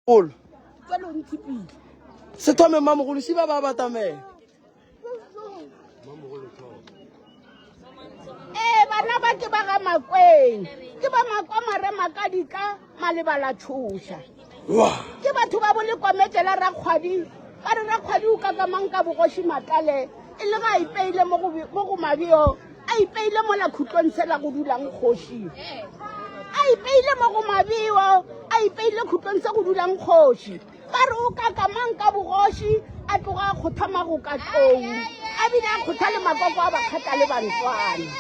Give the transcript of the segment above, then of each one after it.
Golo. Se thome mmamogolo si ba ba batamela. Ee, bana ba ke ba ga Makweng, ke ba makwa marema ka dika malebala tšhoša. Ke batho ba bolekometše la Rakgwadi, ba re Rakgwadi o kakamang ka bogoši Matlale e le ga a ipeile mo go mabeo a ipeile mola khutlong sela go dulang kgoši a ipeile mo go mabeo a ipeile khutlong se go dulang kgoši ba re o kakamang ka bogoši a tloga a kgotha magoka tlou a bile a kgotha le makoko a bakgatla le bantswana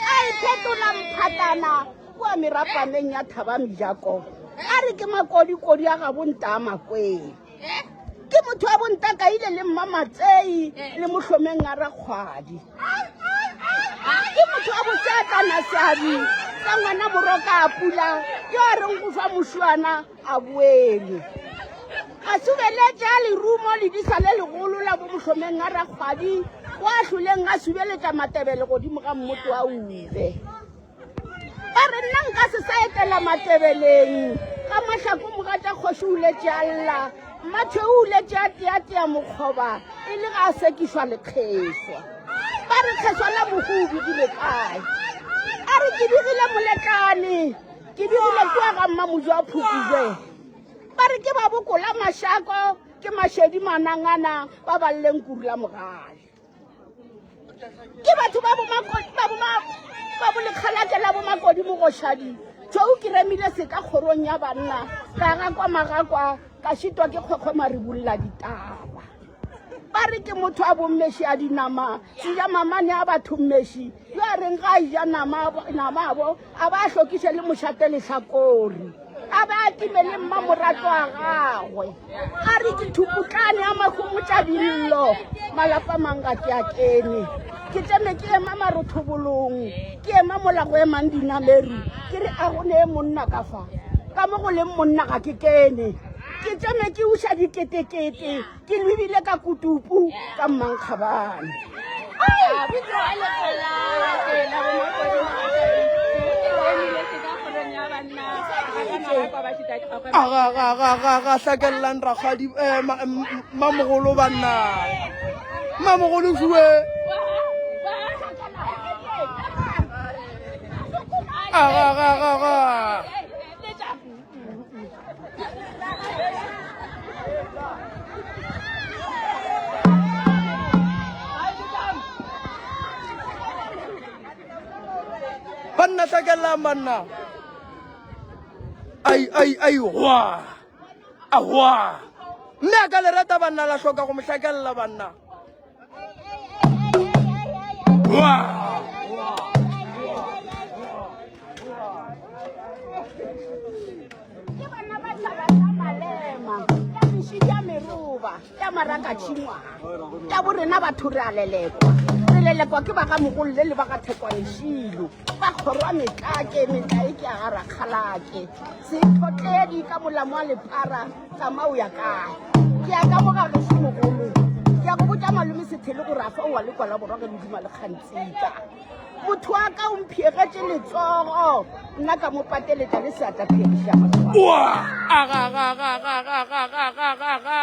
a iphetola mphatana kua merapaneng ya thaba mejako a re ke makodikodi a gabontaa makweng ke motho wa bontakaile le mmamatsei le mohlomeng a rakgwadi ke motho wa boseatlana seabi sa ngwana moroka a pula yo a reng go fa mošwana a boele a subeletše a lerumo ledisa le legolo la bomohlomeng a rakgwadi go a hloleng a subeletša matebele godimo ga mmoto wa ube Ba re nna nka se sa etela Matebeleng ga Mahlako mogatša kgoši o letše a lla Mmathweu o letše a teatea mokgoba e le ga a sekišwa lekgeswa ba re kgeswa la mohu o begile kae a re ke begile moletlane ke begile kua ga mmamojo a phukube ba re ke ba bokola mašako ke mašedi manangana ba ba lleng kuru la mogale ke batho ba ba bolekgalake la bomakodi mogošadi tšhou ke remile se ka kgorong ya banna ka gakwa magakwa ka šitwa ke kgwekgwe maribolla ditaba ba re ke motho a bommeši a dinama seja mamane a batho mmeši yo a reng ga a ja nama abo a ba a hlokiše le mošate lehlakori a ba a time le mmamorato a gagwe a re ke thuputlane a mahomotša dillo malapa mang ga ke a kene ke tšeme ke ema marothobolong ke ema mola go emang dinameru ke re a go nee monna ka fa ka mo go leng monna ga ke kene ke tšeme ke uša diketekete ke lebile ka kutupu ka mmankgabane ga hlakelelang rakgadi eh, mamogolo banna mamogolo fiwe aga Banna hlakelelang banna. Ai ai ai hwa. A hwa. Mme a ka le rata banna la hloka go mo hlakelela banna. Hwa. Ke bana ba thaba tsa malema ya mešidi ya meroba ya maraka tšhingwana ya bo rena batho re a lelekwa re lelekwa ke ba ga mogolle le ba ga thekwanešilo ba kgorwa metlake metlae ke a ga rakgalake sethotledi ka molamo wa lepara tsama o ya kae ke ya ka mo ga gešo mogolo ke ya go botša malome sethele gore a fa o wa lekwa la borwa ge modimo a le kgantsika motho wa ka o mphiegetše letsogo nna ka mo pateletša le seatla phiegiša Wa! Aga ga ga ga ga ga ga ga ga.